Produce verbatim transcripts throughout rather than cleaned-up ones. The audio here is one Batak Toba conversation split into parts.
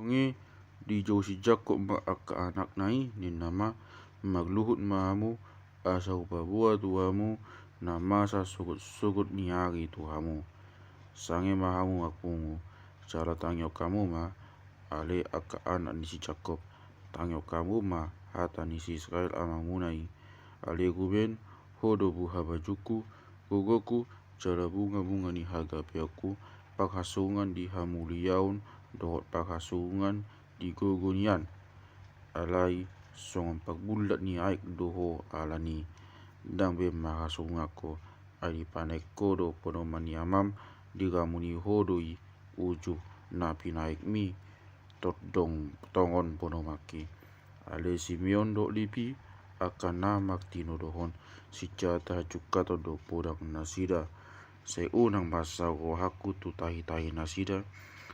Songon i dijou si Jakkob ma angka anakna i, ninna ma, "Marluhut ma hamu, asa hupaboa tu hamu na masa sogot-sogot ni ari tu hamu. Sange ma hamu marpungu, jala tangihon hamu ma, ale angka anak ni si Jakkob, tangihon hamu ma hata ni si Israel amangmuna i. Ale Ruben, ho do buhabajungku, gogoku, jala bunga-bunga ni hagabeonku, parhasongan di hamuliaon dohot parhasongan di gogo nian. Alai songon parbullat ni aek do ho alani, ndang be marhasongan ho, ai dipanaek ho do podoman ni amam, diramuni ho do i uju na pinaekmi tondong tongon podomanki. Ale Simeon dohot Lepi, angka na martinodohon, sinjata hajungkaton do podang nasida. Sai unang mansai rohangku tu tahi-tahi nasida,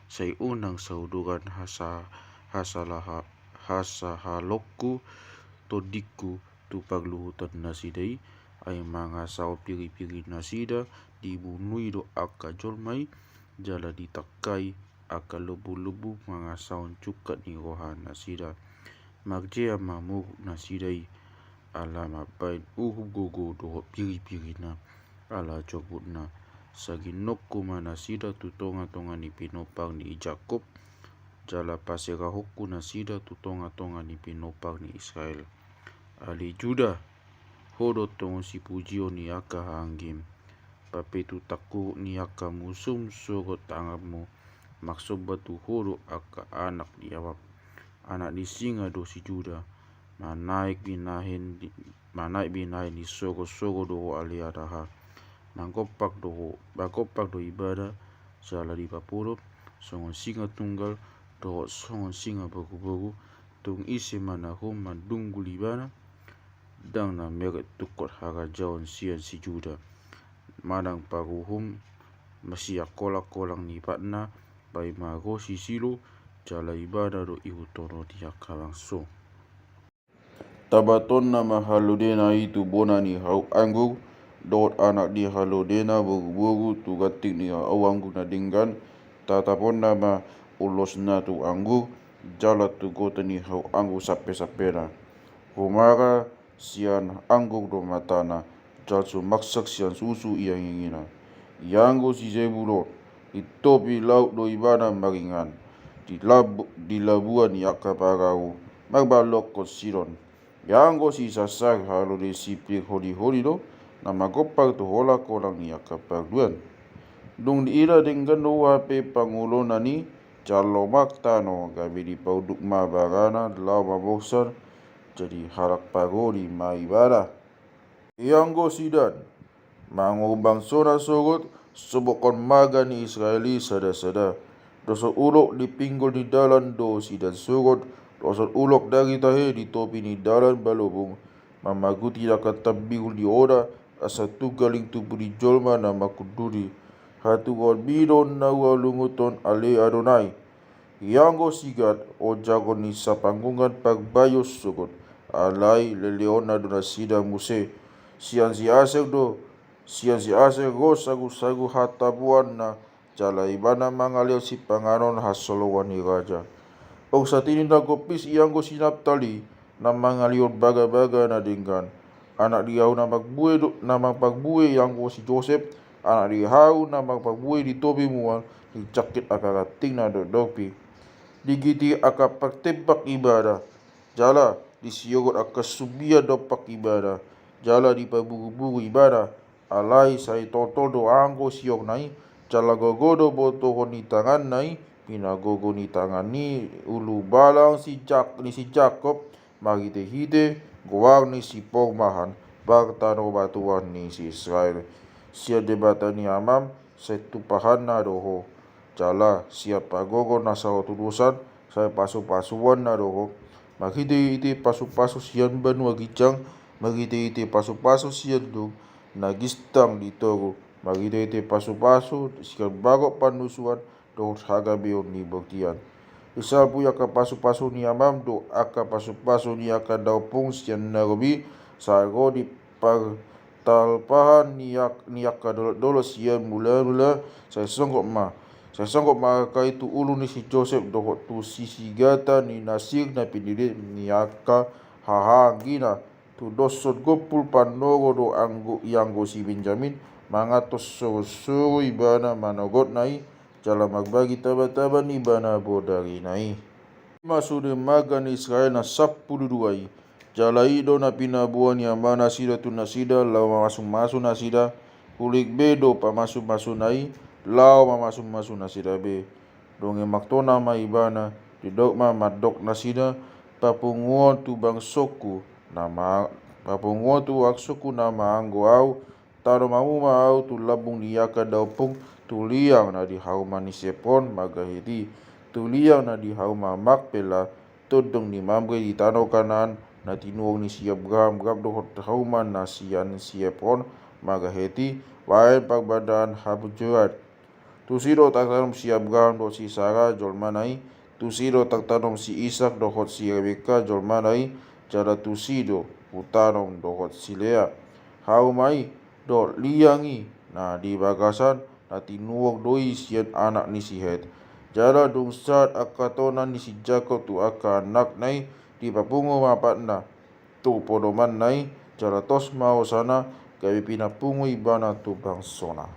sai unang sauduran hasa-, hasalaha-, hasahalonku tondingku tu parluhutan nasida i, ai mangasahon piri-piri nasida, dibunui do angka jolma i, jala ditangkai angka lombu-lombu mangasahon jungkat ni roha nasida. Marjea ma muruk nasida i, ala mambahen uhum gogo dohot piri-pirina, ala jorbutna. Saginnokhon ma nasida tu tonga-tonga ni pinompar ni Jakkob, jala paserahonku nasida tu tonga-tonga ni pinompar ni Israel. Ale Juda, ho do tongon sipujion ni angka haanggim. Papetu tangkuhuk ni angka musum sogot tanganmu, marsomba tu ho do angka anak ni amam. Anak ni singa do si Juda, manaek binahen di, manaek binahen di sogo-sogo do ho ale anaha. Manggompak do ho, manggompak do ibana, jala dipapodom, songon singa tunggal, dohot songon singa boru-boru, tung ise manahum mandunggul ibana, ndang na mereng tungkot harajaon sian si Juda. Manang paruhum masiak kolang-kolang ni patna, paima ro si Silo, jala ibana do ihuthon ni angka bangso. Tabatonna ma halodena i tu bona ni hau anggur, dohot anak ni halodena boru-boru tu ganting ni hau anggur na denggan, tataponna ma ulosna tu anggur, jala tu gota ni hau anggur sampe-sampena. Humara sian anggur do matana, jala sumaksak sian susu iangingina. Ianggo si Jebulon, di topi laut do ibana maringan, di labu-, di labuan ni angka parau, marbalokkon Sidon. Ianggo si Isakar, halode si Pirholi-holi do, na manggompak tu holang-holang ni angka parduan. Dung diida denggan do hape pangolonan i, jala lomak tano, gabe dipaunduk ma barana laho mamorsan, jadi halak parholi ma ibana. Ianggo si Dan, mangohum bangsona sogot, sobokhon marga ni Israel i sada-sada. Doshon ulok di pinggol ni dalan do si Dan sogot, doshon ulok dari tahe di topi ni dalan balobung, mamaguti angka tambingul ni oda, asa tu galing tubu ni jolma na mangkunduli. Hatuaonmi do na hualunguthon, ale Adonai. Ianggo si Gad, ojagon ni sapanggungan parbayo sogot, alai leleonna do nasida muse. Sian si Aser do, sian si Aser ro sagu-sagu hataboanna, jala ibana mangalehon sipanganon hasoloan ni raja. Ong satini na gompis ianggo si Naptali, na mangalehon bagabaga na denggan. Anak di hau na marbue do, na marparbue ianggo si Josep, anak di hau na marparbue di topi mual, dijangkit angka rantingna dohot dorpi. Digitigi angka partembak ibana, jala disiogot angka sumbian dompak ibana, jala dipaburu-buru ibana, alai sai toltol do anggo siokna i, jala gogo do botohon ni tanganna i, pinagogo ni tangan ni ulubalang si Jak-, ni si Jakob, marhite-hite goar ni si Pormahan, partanobatoan ni si Israel. Sian Debata ni amam, sai tumpahanna do ho. Jala sian pagogo na saotudosan, sai pasu-pasuonna do ho. Marhite-hite pasu-pasu sian banua ginjang, marhite-hite pasu-pasu sian dom na gistang di toru, marhite-hite pasu-pasu sian bagot panusaan dohot hagabeon ni bortian. Disapui angka pasu-pasu ni amam dohot angka pasu-pasu ni angka na ompung sian na robi, sai ro di partalpahan ni ak-, ni angka dolok-dolok sian mula-mula, sai songgop ma, Sasonggot ma angka i tu ulu ni si Josep dohot tu sisigatan ni nasir na pinillit ni angka hahaanggina. Tu doshon gompul pandogo do anggo ianggo si Benjamin, manganhon sorusoru ibana manogotna i, jala marbagi tabataba ni ibana bodarina i. I ma sude marga ni Israel na sampulu dua i. Jala i do na pinaboa ni amanasida tu nasida laho mamasumasu nasida. Hulik be do pamasumasuna i laho mamasumasu nasida be. Dung i mangtona ma ibana, didok ma mandok nasida, papunguhon tu bangsongku na ma-, papunguhon tu bangsongku na maanggo ahu. Tanom hamu ma ahu tu lambung ni angka daompung, tu liang na di hauma ni si Ephron marga Heti, tu liang na di hauma Makpela, tondong ni Mamre di tano Kanaan, na tinuhor ni si Abraham rap dohot hauma na sian si Ephron marga Heti, bahen parbandaan habujuran. Tusi do tartanom si Abraham dohot si Sara jolmana i, tusi do tartanom si Isak dohot si Rebeka jolmana i, jala tusi do hutanom dohot si Lea. Hauma i dohot liang i na di bagasan, na tinuhor do i sian anak ni si Het. Jala dung sahat angka tona ni si Jakob tu angka anakna i, dipapungu ma patna tu podomanna i, jala tos ma hosana, gabe pinapungu ibana tu bangsona.